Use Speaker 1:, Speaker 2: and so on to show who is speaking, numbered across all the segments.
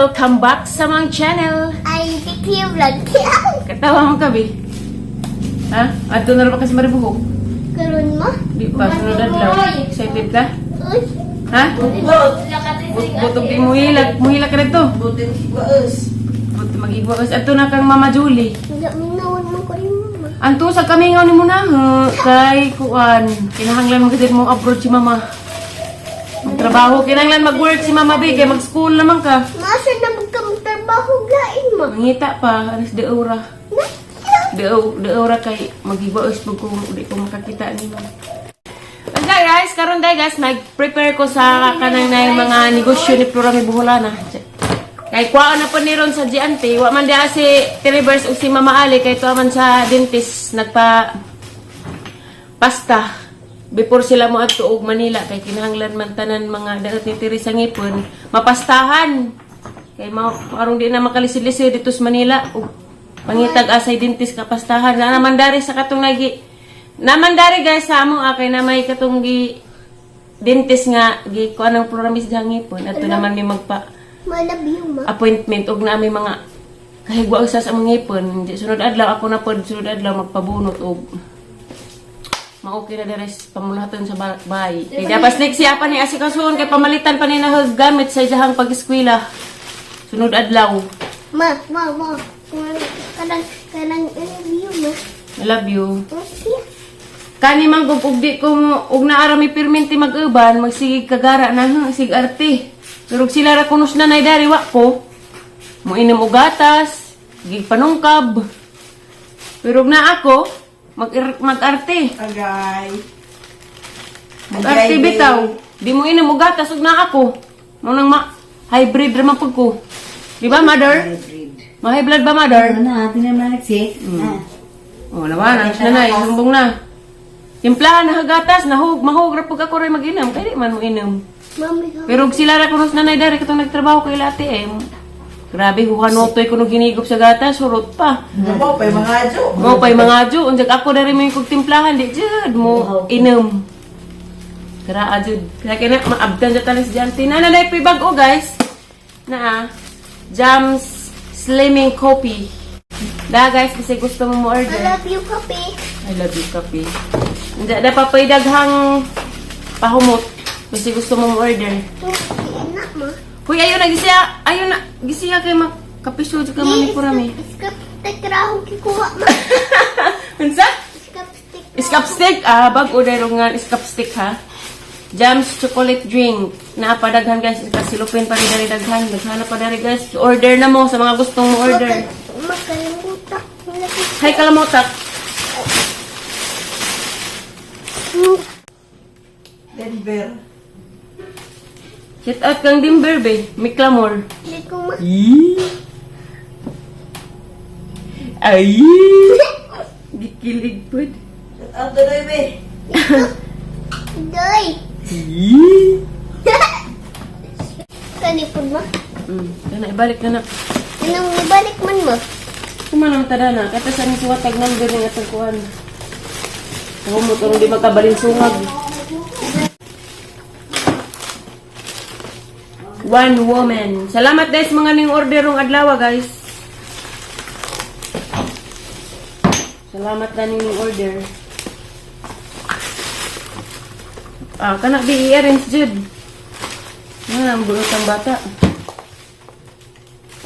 Speaker 1: Welcome back sa mga channel.
Speaker 2: Ay, di vlog.
Speaker 1: Katawa mo kabi. Ha? Adto na rin ba kasi maribuhok?
Speaker 2: Karon mo?
Speaker 1: Di pa, sunod adlaw. Excited ka?
Speaker 2: Uy,
Speaker 1: Ha? Butog di muhilak. Muhilak ka dito.
Speaker 3: Buti magigwaos.
Speaker 1: Buti magigwa kasi adto na kang Mama Julie.
Speaker 2: nagaminawan mo ko rin mama.
Speaker 1: Anto sa kami nga ni mo na ha? Kay kuan. Kinahanglan mo kasi mong abroad si Mama. Magtrabaho. Kinahanglan mag-work si Mama B. Kay mag-school naman ka.
Speaker 2: Masa na magka magtrabaho gain mo?
Speaker 1: Mangita pa. Alas de ora. De ora kay magigwaos pag ko di ko makakita nimo. Basta guys, karon day guys, mag-prepare ko sa kanang na yung mga negosyo ni Flora may Buholana. Kay kuhaan na po ni ron sa GNT, wa man diha si Trevors ug si Mama Ali kay tuwa man sa dentist nagpa pasta before sila mo adto og Manila kay kinahanglan man tanan mga daot ni Teresa ngipon mapastahan kay mao karong di na makalisid-lisid dito sa Manila ug pangitag asay dentist kapastahan na naman dari sa katong nagi naman dari guys sa amo kay na may katong gi dentist nga gi kuan ang programis diha ngipon adto naman mi magpa
Speaker 2: Malabi ma.
Speaker 1: appointment og na may mga kahigwa sa mga ngipon. Di, sunod adlaw ako na pod sunod adlaw magpabunot og ma-okay na dere sa pamulaton sa bahay. Kay dapat next siya pa ni asikasuon kay pamalitan pa ni na gamit sa iyang pag-eskwela. Sunod adlaw.
Speaker 2: Ma, ma, ma. Kanang, kanang, I love you ma.
Speaker 1: I love you.
Speaker 2: Okay.
Speaker 1: Kani man gug og di ko mo- og naara mi pirminti mag-uban, magsigig kagara na ha, sig arte. Pero og sila ra kunos na nay dari wa ko. Moinom og gatas, gig panungkab. Pero og na ako, mag mag-arte.
Speaker 3: Agay.
Speaker 1: Mag-arte
Speaker 3: Agay,
Speaker 1: bitaw. Di mo inom og gatas og na ako. Mo nang ma hybrid ra man pud ko. Di ba, mother?
Speaker 3: Hybrid.
Speaker 1: Ma high blood ba, mother?
Speaker 3: Ano, tinamalik si?
Speaker 1: Oh, naman, ang nanay, sumbong na. Timplahan na hagatas, nahug, mahug ra pud ako ray mag-inom, kay di man mo inom.
Speaker 2: Mami, ha?
Speaker 1: Pero og sila ra kunos nanay dari katong nagtrabaho kay late eh. Grabe huhanotoy kuno ginigop sa gatas, surot pa.
Speaker 3: Mo, pa'y mga adyo.
Speaker 1: Mo pay mga adyo, unsag ako dari mo yung kog timplahan di jud mo inom. Kara jud. Kaya kina maabdan sa talis diyan. Tinana na pay bag-o guys. Na Jams Slimming Coffee. Da guys kasi gusto mo mo
Speaker 2: I
Speaker 1: order.
Speaker 2: love you, kape.
Speaker 1: I love you kape. Hindi da pa pa'y daghang pahumot kasi gusto mo mo order.
Speaker 2: Anak ma.
Speaker 1: Hoy, ayo na gisiya. Ayo na gisiya kay makapiso jud ka man ni Purami.
Speaker 2: Skapstick ra akong kikuha ma.
Speaker 1: Unsa?
Speaker 2: Skapstick.
Speaker 1: Iskap stick. Ah, bag order nga iskap stick ha. Jams chocolate drink. Naa pa daghan guys, kasilupin pa rin dari daghan. Daghan na pa dari guys. Order na mo sa mga gustong mo order.
Speaker 2: Makalimutan.
Speaker 1: Hi kalamotak.
Speaker 3: Denver.
Speaker 1: Shout out kang Dimber be. Miklamor.
Speaker 2: Hindi ko ma.
Speaker 1: Ay. Gikilig pud.
Speaker 3: Shout out to Doy, be.
Speaker 2: Doy. Kanipon ma.
Speaker 1: Kana ibalik na na.
Speaker 2: Anong ibalik man mo?
Speaker 1: Kumana man tada na. Kata sa ni suwatag number ng atong kuan. Humot ang di magkabalin sungag. One woman. Salamat guys mga ning order rong adlaw guys. Salamat na ning order. Ah, kana di i-arrange jud. Nga ang buot ang bata.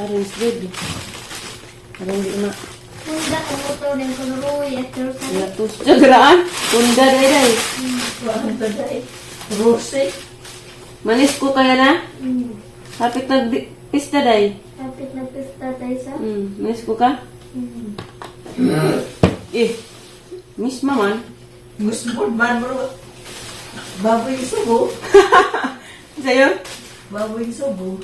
Speaker 1: Arrange jud. Aron di ma.
Speaker 2: Punda ko mo to ng kunuruy at
Speaker 1: Yatus. Jagraan. Tunda day day.
Speaker 3: Wala to Doy. Rose.
Speaker 1: Manis ko kaya na? Hapit nag pista day.
Speaker 2: Kapit na pista tayo sa.
Speaker 1: Manis ko ka? Eh. Miss man.
Speaker 3: Musbud man bro. Baboy subo.
Speaker 1: Sa'yo?
Speaker 3: Baboy subo.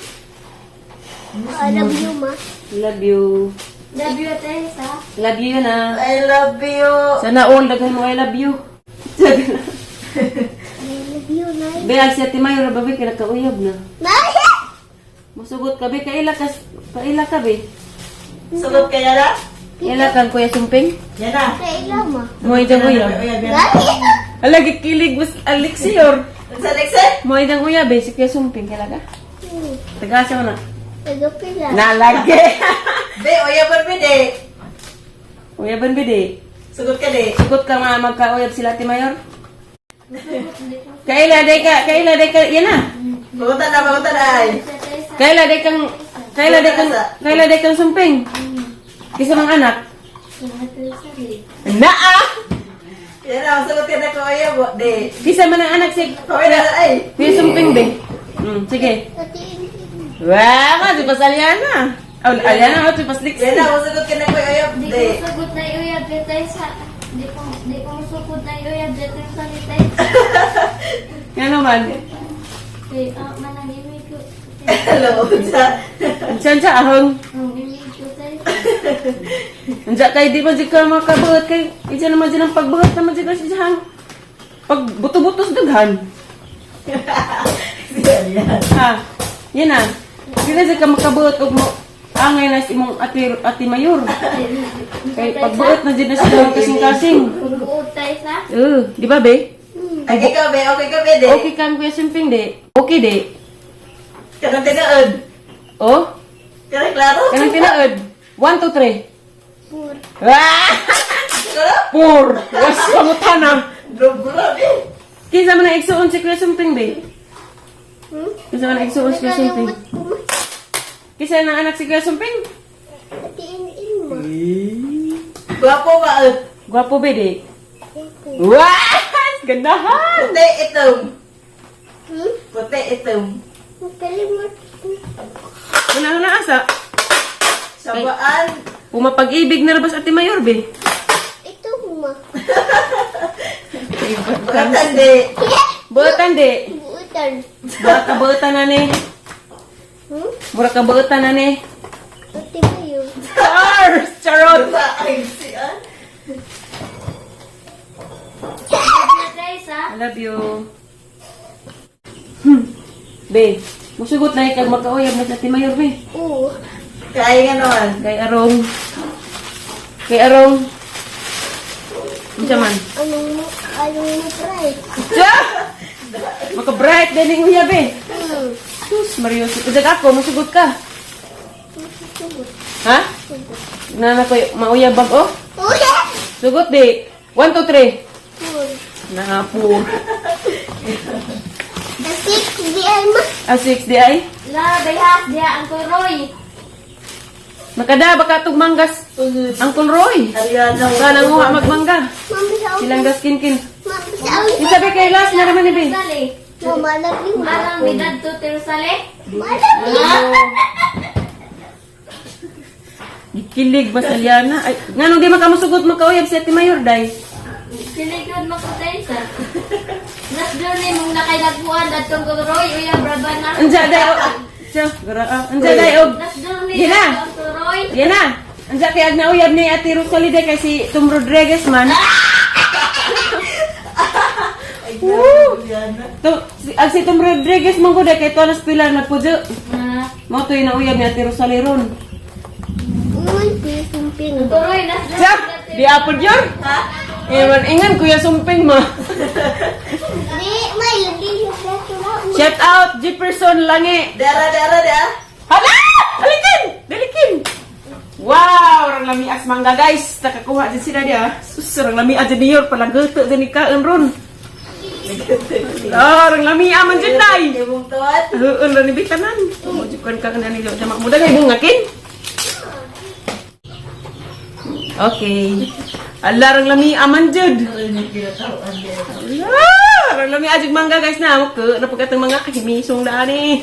Speaker 2: I love you ma.
Speaker 1: Love you.
Speaker 2: Love you tayo sa.
Speaker 1: Love you na.
Speaker 3: I love you.
Speaker 1: Sana all daghan mo I love you.
Speaker 2: I love you, Nay.
Speaker 1: Be, si Ate Mayo ra ba be kay nakauyab na.
Speaker 2: Nay!
Speaker 1: Musugot ka be kaila ka kaila ka be.
Speaker 3: Sugot kaya na?
Speaker 1: Kaila kang Kuya Sumping?
Speaker 3: Yan na.
Speaker 2: Kaila ma.
Speaker 1: Mo idang uyab.
Speaker 3: Uyab yan.
Speaker 2: Nay!
Speaker 1: Ala gikilig mas Alexior.
Speaker 3: Sa Lexe?
Speaker 1: Mo idang uyab be si Kuya Sumping kaila ka? Taga-asa mo na.
Speaker 2: Nagapila.
Speaker 1: Nalagi.
Speaker 3: Be, uyaban be de.
Speaker 1: Uyaban ba di?
Speaker 3: Sugot ka de.
Speaker 1: Sugot ka nga magkauyab sila ti Mayor. Kaila day ka, kaila day ka, yan na.
Speaker 3: Pagunta na, pagunta na ay.
Speaker 1: Kaila day kang, kaila day kang, kaila day kang sumping. Kisa mga anak. Naa!
Speaker 3: Yan na, sugot ka na ko uyab de.
Speaker 1: Kisa man ang anak si
Speaker 3: Kawin na ay.
Speaker 1: Kuya Sumping be. Sige. Wow, ka, si Pasaliana. Oh, Aliana, oh, si Pasliksi.
Speaker 3: Yan na, sugot ka na ko uyab
Speaker 2: Di
Speaker 3: de.
Speaker 2: ko sugot na uyab dito sa di ko sugot na uyab dito sa nitay.
Speaker 1: Nga naman.
Speaker 2: Kay ah manang imig ko.
Speaker 3: Hello, sa.
Speaker 1: Diyan siya, ahong.
Speaker 2: Ang imig ko tay.
Speaker 1: Diyan kay, di ba di ka makabuhat kay, isa naman dyan ang pagbuhat naman dyan kasi dyan. Pag buto-butos daghan.
Speaker 3: Yan.
Speaker 1: Ha, yan na. Di na dyan ka makabuhat og mo, angay na si imong ati, ati mayor. Kay pagbuhat na dyan na sila kasing-kasing.
Speaker 2: Buot tay sa.
Speaker 1: Di ba be?
Speaker 3: Ay, ikaw be, okay ka be de.
Speaker 1: Okay kang Kuya Sumping de. Okay de.
Speaker 3: Kanang tinaod.
Speaker 1: Oh,
Speaker 3: Kanang klaro.
Speaker 1: kanang tinaod. 1, 2, 3.
Speaker 2: Pur.
Speaker 1: Ah!
Speaker 3: Klaro.
Speaker 1: Pur! Was pangutan na.
Speaker 3: Bro, be.
Speaker 1: Kinsa man ang igsuon si Kuya Sumping, be?
Speaker 2: Hmm?
Speaker 1: Kinsa man ang igsuon si Kuya Sumping?
Speaker 2: Nakalimot ko ma.
Speaker 1: Kinsa nang anak si Kuya Sumping?
Speaker 2: Ati in mo.
Speaker 3: Gwapo ba? Eh?
Speaker 1: Gwapo be, di? Wah! Gandahan!
Speaker 3: Puti itom.
Speaker 2: Hmm?
Speaker 3: Puti itom.
Speaker 2: Nakalimot ko.
Speaker 1: Wala na asa.
Speaker 3: Sabaan.
Speaker 1: Pumapag-ibig na rabas ati Mayor, be.
Speaker 2: Ito ma.
Speaker 3: Buatan de.
Speaker 1: Buotan, di.
Speaker 2: Buotan.
Speaker 1: Mura ka buotan na ni.
Speaker 2: Hmm?
Speaker 1: Mura ka buotan na ni.
Speaker 2: Ati mayo.
Speaker 1: Char! Charot!
Speaker 3: Diba? Ay, si ah.
Speaker 1: I love you. Be, musugot na ikag makauyab na sa ati Mayor, be.
Speaker 2: Oo.
Speaker 3: Kaya nga naman.
Speaker 1: Kay Arong. Kay Arong. Unsa man?
Speaker 2: Anong mo anong mo try?
Speaker 1: Tiya! Maka-bright din yung uyab eh.
Speaker 2: Hmm.
Speaker 1: Sus, Mario. Udag ako, musugot ka.
Speaker 2: Sugot.
Speaker 1: Ha?
Speaker 2: Sugot.
Speaker 1: Nana ko, mauyab bag oh.
Speaker 2: Uy!
Speaker 1: Sugot di. 1, 2, 3.
Speaker 2: Pur.
Speaker 1: Nangapur.
Speaker 2: Kasi di ay ma.
Speaker 1: Ah, 6 di ay.
Speaker 2: La bayhas diha ang kuroy.
Speaker 1: Nakada, baka tug manggas. Uncle Roy.
Speaker 3: Ariana.
Speaker 1: Sana nguha magmangga.
Speaker 2: Mami sa
Speaker 1: Silang gas kinkin.
Speaker 2: Mami sa
Speaker 1: Isabi kay last na naman ni Be.
Speaker 2: Mama love you. Marang midad to Terusale.
Speaker 1: Ah. Gikilig ba sa Liana? Ay, nganong di makamusugot makauyab si Ate Mayor, day?
Speaker 2: Siligod makutay sa. Nas ni mong nakailagpuan adtong kuroy uya braba na.
Speaker 1: Anja, day, oh. Siya, gara, ah. Anja, day, oh.
Speaker 2: Nas ni
Speaker 1: Gina.
Speaker 2: adtong kuroy.
Speaker 1: Yan na. Anja, kay agna uyab ni Ate Rosalie day kay si Tom Rodriguez man.
Speaker 3: Ay,
Speaker 1: Woo!
Speaker 3: Ariana.
Speaker 1: To, si, ag si Tom Rodriguez man ko day kay tuwa nas pila na pudyo.
Speaker 2: Na
Speaker 1: Mao to na uyab ni Ate Rosalie ron.
Speaker 2: Uy, pisumping. Kuroy nas
Speaker 1: Siya, di apod yun.
Speaker 3: Ha?
Speaker 1: Ewan, ingan Kuya Sumping mo.
Speaker 2: Di, may lagi yung
Speaker 1: Shout out Jefferson Langi.
Speaker 3: Dara, dara, dara.
Speaker 1: Hala! Dalikin! Dalikin! Wow! Rang lami as mangga guys. Nakakuha din sila diya. Sus, rang lami as junior. Palaguto din ni kaon ron. Ah, rang lami aman dyan day.
Speaker 3: Imong tuwan.
Speaker 1: Heun ra ni bitanan. Mujukan ka kana ni jamak muda kay bunga kin. Okay. Ala rang lami aman jud. Ala, rang lami ajig mangga guys na ko na pagkatang mga kahimisong daan eh.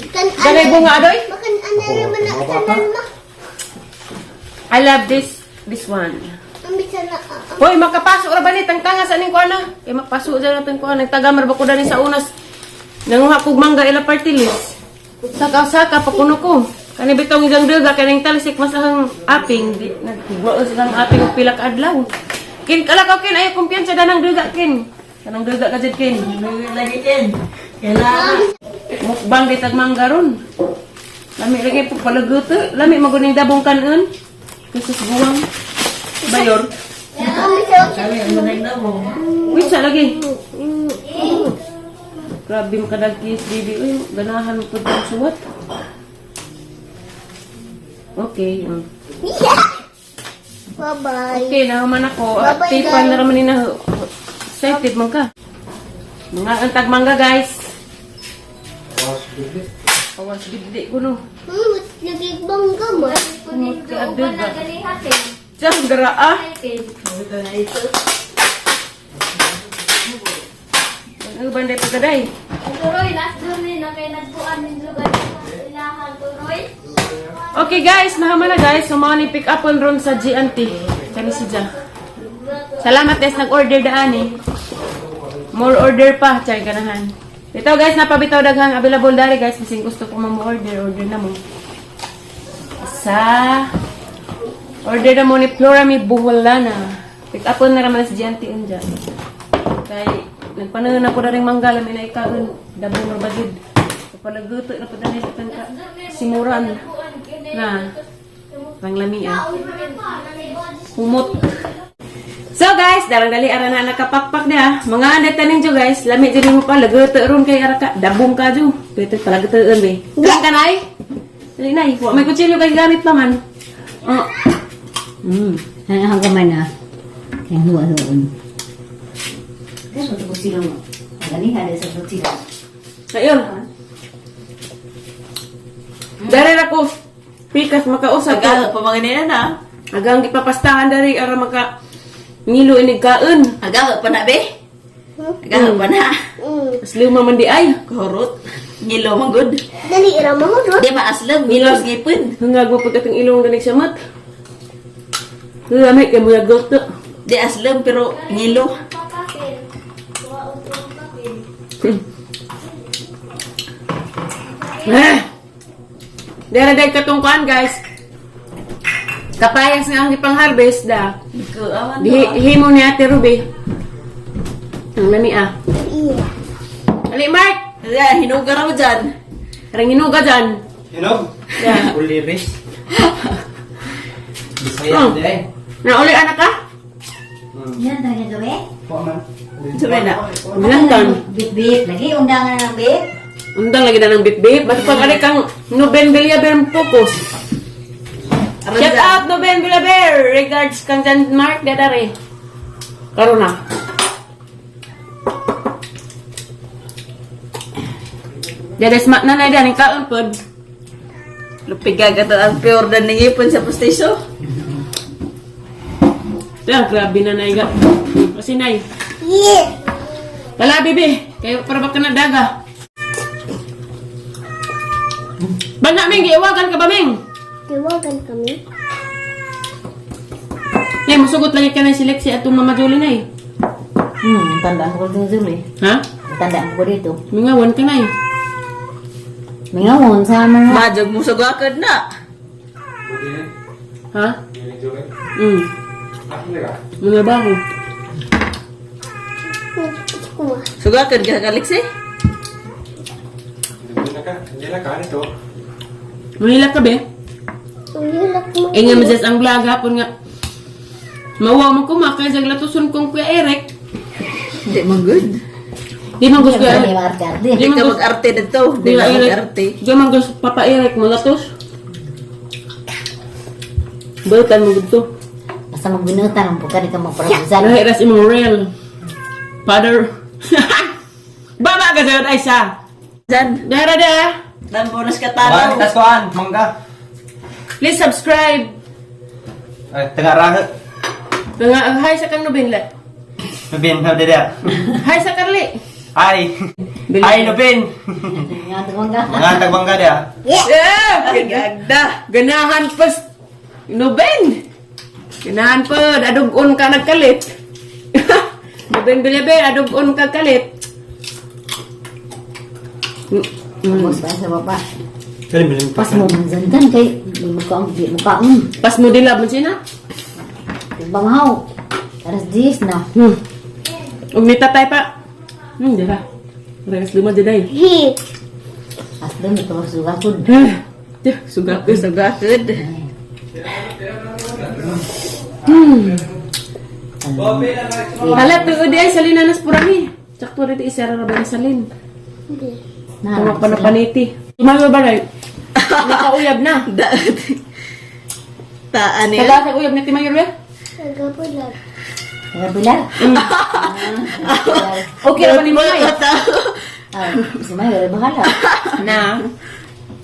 Speaker 2: Kan
Speaker 1: Ganay bunga adoy.
Speaker 2: Makan ana naman na tanan ma.
Speaker 1: I love this one.
Speaker 2: Ambi sana.
Speaker 1: Hoy, makapasok ra ba ni tangtanga sa ning kuana? Eh makapasok dyan natin kuana. Nagtagamar ba ko dani sa unas? Nanguha kog mangga ila party list. Saka saka pakuno ko. Kani bitong isang duga kaning talisik mas ang aping di nagbuo silang aping og pila ka adlaw. Kin kala ko kin ayo kumpiyansa danang duga kin. Kanang duga ka jud kin.
Speaker 3: Lagi kin. Kailangan.
Speaker 1: Mukbang di tag mangga ron. Lami lagi po palaguto. Lami maguning dabong kanon. Kisus buwang. Bayor.
Speaker 2: Ambi sa
Speaker 3: Kami ang manang na mo.
Speaker 1: Wait sa lagi. Grabe makadagkis, baby. Uy, ganahan mo po itong suwat. Okay.
Speaker 4: Yeah. Bye-bye.
Speaker 1: Okay, nahuman ako.
Speaker 4: Bye-bye,
Speaker 1: Tipan
Speaker 4: guys.
Speaker 1: na raman ni na. Excited man ka. Mga antag mangga, guys. Awas bigdi ko no.
Speaker 4: Nagibangga mo.
Speaker 2: Kunin ko uban na ganihat eh.
Speaker 1: Diyan, dara ah.
Speaker 2: Ay,
Speaker 1: Ang banday pagkaday.
Speaker 2: Turoy, last journey na kay nagbuan ninyo ganihan ilahang turoy.
Speaker 1: Okay guys, nahaman na guys. So mga ni pick up on ron sa GMT. Kani si Ja. Salamat guys, nag-order daan eh. More order pa, chay ganahan. Bitaw guys, napabitaw daghang available dari guys. Kasing gusto ko mo order, order na mo. Sa order na mo ni Flora mi Buholana. Pick up on na raman sa GMT unja. Kay nagpanayon ako na rin mangga lamin na ikaon dabong ra bagid. Kapalaguto na pud na sa tangka. Simuran na pang lamia. Humot. So guys, darang dali ara na nakapakpak na. Mga anday tanin jo guys, lami diri mo pa laguto ron kay ara ka dabong ka jo. Pwede palagutoon be. Dali ka nay. Dali nay, wa may kutsilyo kay gamit pa man. Oh.
Speaker 5: Ang kamay na. Yang huwa-huon. Kaso ito sila mo. Gani ada sa sila.
Speaker 1: Ayun. Dari ra ko pikas makausap
Speaker 3: Aga
Speaker 1: ko.
Speaker 3: pa mga nina na.
Speaker 1: Agang gipapastahan dari ara maka ngilo inig kaon.
Speaker 3: Aga pa na be. Aga pa na.
Speaker 1: Asli man di ay.
Speaker 3: Kahurot. Ngilo man good.
Speaker 4: Dali, ira mo ro.
Speaker 3: Di maaslam. Ngilo sa ngipon.
Speaker 1: Hangag mo pagkating ilong ganig siya mat. Lamig kay mo yagot.
Speaker 3: Di aslam pero ngilo.
Speaker 2: Papapil. Kuha og papil.
Speaker 1: Ah! Dera day katungkuan guys. Kapayas nga ang ipang harvest da.
Speaker 3: Kuawan.
Speaker 1: Di himo ni Ate Ruby. Ang lami ah.
Speaker 4: Iya.
Speaker 1: Ali Mark,
Speaker 3: Ayan, hinuga raw dyan.
Speaker 1: rang hinuga dyan.
Speaker 6: Hinog?
Speaker 1: Yeah.
Speaker 6: Uliris. Bisaya di ay.
Speaker 1: Na uli anak ka?
Speaker 5: Yan tayo gabi.
Speaker 6: Po man.
Speaker 3: Sabay na.
Speaker 1: Bilang
Speaker 5: Bit-bit. Lagi undangan ng bit.
Speaker 1: Undang lagi na ng bit-bit. Basta pag ari kang Noben Villaber focus. Shout out Noben Villaber. Regards kang Jan Mark Dadare. Karon na. Dada sma na na dan kaon pod.
Speaker 3: Lupiga ka ang pure na ngipon sa postiso.
Speaker 1: Ya, grabe na nay ga. Kasi nay.
Speaker 4: Yeah.
Speaker 1: Wala bibi, kayo para baka na daga. Bana ming giiwagan ka ba ming?
Speaker 4: Tiwagan kami.
Speaker 1: Nay, musugot lagi ka na si Lexi atong Mama Julie nay.
Speaker 5: Tandaan ko dito Zul eh.
Speaker 1: Ha?
Speaker 5: Tandaan ko dito.
Speaker 1: Mingawan ka nay.
Speaker 5: Mingawon sa mga.
Speaker 3: Majog mo sugakad na.
Speaker 1: Ha? Mga baho.
Speaker 4: Kuha.
Speaker 3: Sugakad ka kaliksi.
Speaker 6: Hindi na ka nito.
Speaker 1: Mahilak ka be?
Speaker 4: Uyulak mo.
Speaker 1: Eh nga majas ang vlog hapon nga. Mawaw mo kumakay sa glatuson kong Kuya Eric.
Speaker 3: Di man good.
Speaker 1: Di man gusto
Speaker 5: Kuya
Speaker 1: Kuya Eric.
Speaker 5: Eric.
Speaker 3: Di
Speaker 1: Di man
Speaker 3: ka
Speaker 1: gusto.
Speaker 3: mag-arte dito. Di ka mag-arte.
Speaker 1: Di man gusto Papa Eric mo latos. Balikan mo gusto.
Speaker 5: Basta magbinutan ang pagka di ka magparabusan.
Speaker 1: Lahi ras imong real. Father. Baba ka sa ay sa.
Speaker 3: Dyan.
Speaker 1: Dara da.
Speaker 3: Dan bonus ka
Speaker 6: Tanaw.
Speaker 3: tanaw.
Speaker 6: Tas kuan, mangga.
Speaker 1: Please subscribe.
Speaker 6: Ay, tengah rahat.
Speaker 1: Nga hi sa kang Nobin le.
Speaker 6: Nubin, ha dida.
Speaker 1: Hi sa Carly.
Speaker 6: Hi.
Speaker 1: Bili.
Speaker 6: Hi Nubin.
Speaker 5: Nga mangga.
Speaker 6: Mga tagbangga dia.
Speaker 1: Yeah!
Speaker 3: Ay, gagda.
Speaker 1: Ganahan pa Noben. Ganahan pa adugon ka nagkalit. Noben Villaber adugon ka kalit.
Speaker 5: Tapos pa sa baba.
Speaker 6: Kali milim
Speaker 5: Pas mo manzantan kay mukha di mukha.
Speaker 1: Pas mo dilab man sina.
Speaker 5: Banghaw. Aras dis na.
Speaker 1: Ug ni tatay pa. Dira. Regas lima jed ay.
Speaker 4: Hi.
Speaker 5: As doon ito sugakod.
Speaker 1: Tih, suga ko.
Speaker 3: Sugakad.
Speaker 1: Hala tuod ay salin na nas purami. Sakto rin isara ra ba ni salin.
Speaker 5: Na.
Speaker 1: Tama pa na paniti. Tumayo ba ray? Nakauyab na.
Speaker 3: Taan niya.
Speaker 1: Taga sa uyab ni Timayor ba?
Speaker 4: Nagabulag.
Speaker 5: Nagabulag.
Speaker 1: Okay ra ba ni mo nay?
Speaker 5: Ah, si Mayor bahala.
Speaker 1: Na.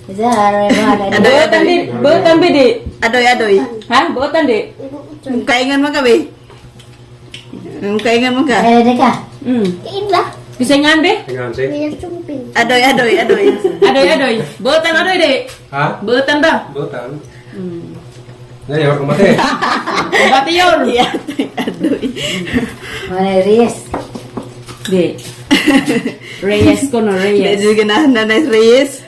Speaker 5: Zara bahala.
Speaker 3: Adoy,
Speaker 1: Buotan di, buotan bi di.
Speaker 3: Adoy, adoy.
Speaker 1: Ha? Buotan di.
Speaker 3: Kaingan mo ka, be. Kaingan mo ka.
Speaker 5: Eh, deka.
Speaker 4: Kaila.
Speaker 1: Bisangan bi?
Speaker 7: Tingnan si.
Speaker 4: May sumping.
Speaker 3: Adoy, adoy, adoy.
Speaker 1: Adoy adoy. Buotan adoy di.
Speaker 7: Ha?
Speaker 1: Buotan ba?
Speaker 7: Butan. Dali, or kumate.
Speaker 1: Bati yor.
Speaker 3: Adoy, adoy.
Speaker 5: Mga Reyes.
Speaker 1: Di. Reyes ko no, Reyes.
Speaker 3: Medyo ganahan na na Reyes.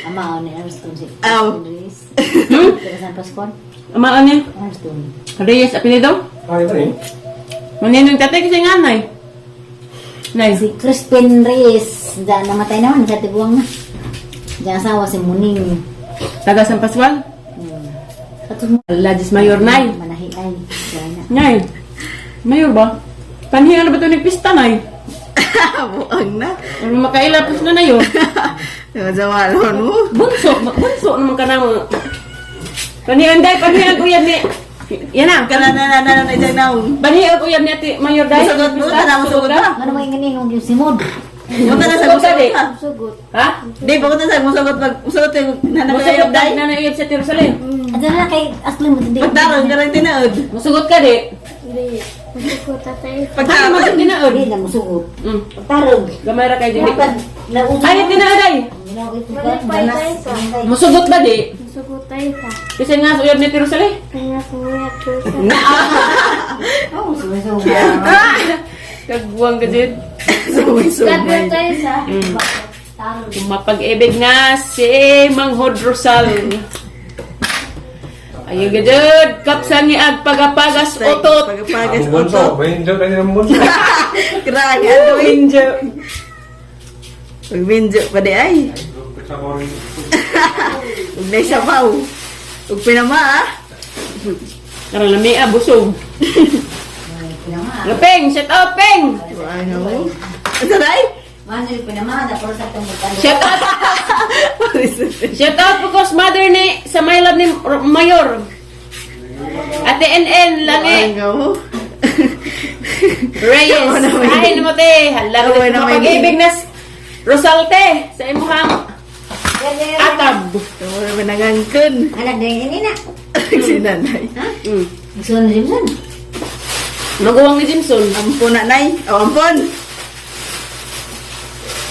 Speaker 5: Ama ni Armstrong si.
Speaker 3: Aw.
Speaker 5: Reyes. Taga San Pascual.
Speaker 1: Ama ani?
Speaker 5: Armstrong.
Speaker 1: Reyes apelyido?
Speaker 7: Ay, ito eh.
Speaker 1: Maninong tatay kasi nga nay. Nay.
Speaker 5: Si Crispin Reyes, da namatay naman sa tiguang na. Diyan asawa si Muning.
Speaker 1: Taga San Pascual?
Speaker 5: Kato mo.
Speaker 1: Allah, Diyos Mayor, nay.
Speaker 5: Manahi ay. Diyan na.
Speaker 1: Nay. Mayor ba? Panhinga na ba ito nagpista, nay?
Speaker 3: Buang na.
Speaker 1: Ano makailapos na na yun?
Speaker 3: Zawalon mo.
Speaker 1: Bunso, bunso naman ka na mo. Panihan, day, panihan, uyab ni. Yan na.
Speaker 3: Kana na na na na na naong.
Speaker 1: Panihan, uyab ni ate Mayor, day.
Speaker 3: Musugot mo, tara, musugot
Speaker 1: ka?
Speaker 3: ka.
Speaker 5: Ano mo ingani yung simod?
Speaker 3: Punta na sa
Speaker 1: Musugot ka,
Speaker 3: musugot
Speaker 1: di.
Speaker 3: ka.
Speaker 5: Sugot.
Speaker 1: Ha?
Speaker 3: Di, punta sa musugot pag musugot yung
Speaker 1: Musugot
Speaker 3: nanakayop
Speaker 1: ka,
Speaker 3: day.
Speaker 1: nanay uyab sa Jerusalem.
Speaker 5: At na kay asli mo hindi.
Speaker 3: Pagtarong ka lang tinaod.
Speaker 1: Musugot ka, di.
Speaker 4: Hindi. Masuko tatay.
Speaker 1: Ano
Speaker 3: Pagtarong.
Speaker 1: mo tinaod?
Speaker 5: Hindi na musugot. Pagtarong.
Speaker 1: Gamay ra kayo, di.
Speaker 5: Dapat nauso.
Speaker 1: Ay, tinaod ay.
Speaker 4: Malipay tayo sa.
Speaker 1: Musugot ba, di?
Speaker 4: Masuko tayo sa.
Speaker 1: Kasi nga, sa uyab ni Jerusalem.
Speaker 4: Kaya kuya ko sa.
Speaker 5: Oh, sugot.
Speaker 1: Kagbuang ka, Jed.
Speaker 2: Love you tayo sa.
Speaker 1: Mapag-ibig na si Mang Hod Rosal. Ayun gajud, kapsan ni ag pagapagas utot.
Speaker 3: Pagapagas
Speaker 7: Ang bunso.
Speaker 3: utot.
Speaker 7: May enjoy tayo ng bunso.
Speaker 3: Grabe, adoy. Pagminjo pa di ay. Ug nay sabaw. Ug pinama ah.
Speaker 1: Karon lami ah, busog. Peng, shout out Peng.
Speaker 3: Buang mo. Saray?
Speaker 5: Manil pinamahan na pero sa tungkol.
Speaker 1: Shout out. Shout out po kos mother ni sa my love ni Mayor. Ate NN langi
Speaker 3: Buang mo.
Speaker 1: Reyes. Ay namo te, hala
Speaker 3: Ako
Speaker 1: ko
Speaker 3: na may-
Speaker 1: mapag-ibig na Rosal te sa imuhang atab.
Speaker 3: Tama na nangangkon.
Speaker 5: Anak din ini na.
Speaker 3: Si nanay.
Speaker 5: Gusto na Jimson.
Speaker 1: Maguwang ni Jimson.
Speaker 3: Ampon na nay. O ampon.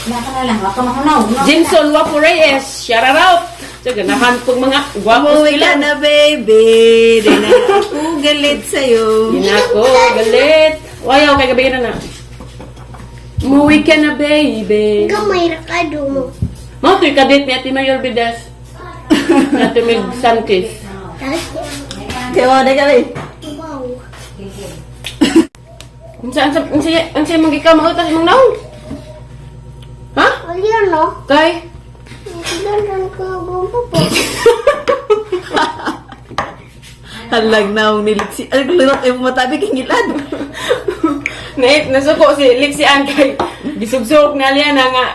Speaker 5: Naka na lang, waka makunaw.
Speaker 1: Jimson Wapo Reyes, shout out. So, ganahan pag mga gwapo
Speaker 3: Umuwi
Speaker 1: sila.
Speaker 3: ka na, baby. Di na ako galit sa'yo.
Speaker 1: Yun ako, galit. Wayaw, kay gabi na na. Umuwi ka na, baby.
Speaker 4: Gamay ra ka dumo.
Speaker 1: Mo, to'y kadate ni Ate Mayor Bidas. Na tumig Sanchez.
Speaker 4: Tapos,
Speaker 3: Kaya mo na kami.
Speaker 4: wow.
Speaker 1: Kung saan, sa, kung saan, kung saan mong ikaw mautas mong naong? Ha?
Speaker 4: Alin no?
Speaker 1: Kay?
Speaker 4: Ganun ko gumpo po.
Speaker 3: Halag na akong niliksi. Ay, kulirot ay matabi kang gilad.
Speaker 1: Nait, nasuko si Lixie Ann kay gisugsog na liya na nga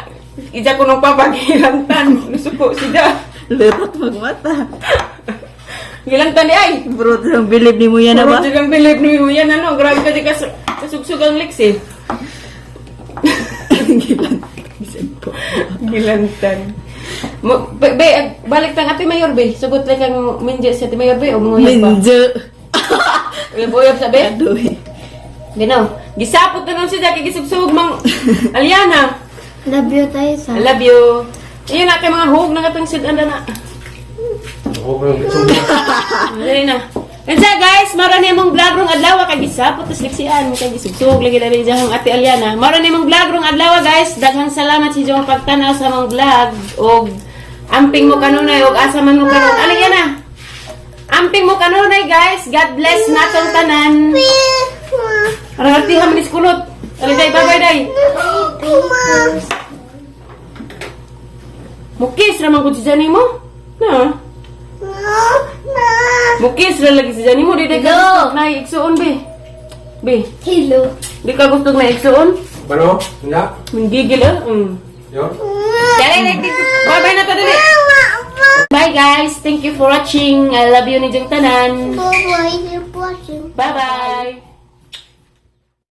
Speaker 1: ija ko nung papagilantan. Nasuko siya.
Speaker 3: Lirot magmata.
Speaker 1: Gilantan di ay.
Speaker 3: Bro, ang bilib ni mo yan na ba?
Speaker 1: Puro silang bilib ni mo yan, ano? Grabe kasi kasugsug ang Lixie.
Speaker 3: Gilan.
Speaker 1: Gilantan. Mo, be, be, balik tang Ate Mayor, be. Sugot lang kang minje sa Ate Mayor, be. O mga uyab pa.
Speaker 3: Minjo.
Speaker 1: Uyab-uyab sa, be.
Speaker 3: Adoy.
Speaker 1: Binaw. Gisapot na nun siya, kay gisugsug mang Aliana.
Speaker 4: Love you tayo sa.
Speaker 1: I love you. Ayun na, kay mga hug na katong sidan na.
Speaker 7: Ako ko yung isang
Speaker 1: Dali na. And sa guys, mara ni mong vlog rong adlaw kay gisapot tas liksian kay gisugsug lagi dali diyang Ate Aliana. Mara ni mong vlog rong adlaw guys. Daghang salamat sa inyong pagtanaw sa mong vlog og amping mo kanunay og asa man mo karon. Alin yan na. Amping mo kanunay guys. God bless natong tanan. Arang man iskulot. Alin day, bye bye day. Mukis ra man gud si Jani mo. Na. Mukis ra lagi si Jani mo di day ka gusto na igsuon be. Be,
Speaker 4: Hello.
Speaker 1: di ka gusto na igsuon?
Speaker 7: Bano? Nga?
Speaker 1: Manggigil eh.
Speaker 7: Yun?
Speaker 1: Dali, dali, dali. Bye bye na ta dali. Bye. Bye guys. Thank you for watching. I love you ni tanan.
Speaker 4: Bye-bye. You're watching.
Speaker 1: Bye-bye.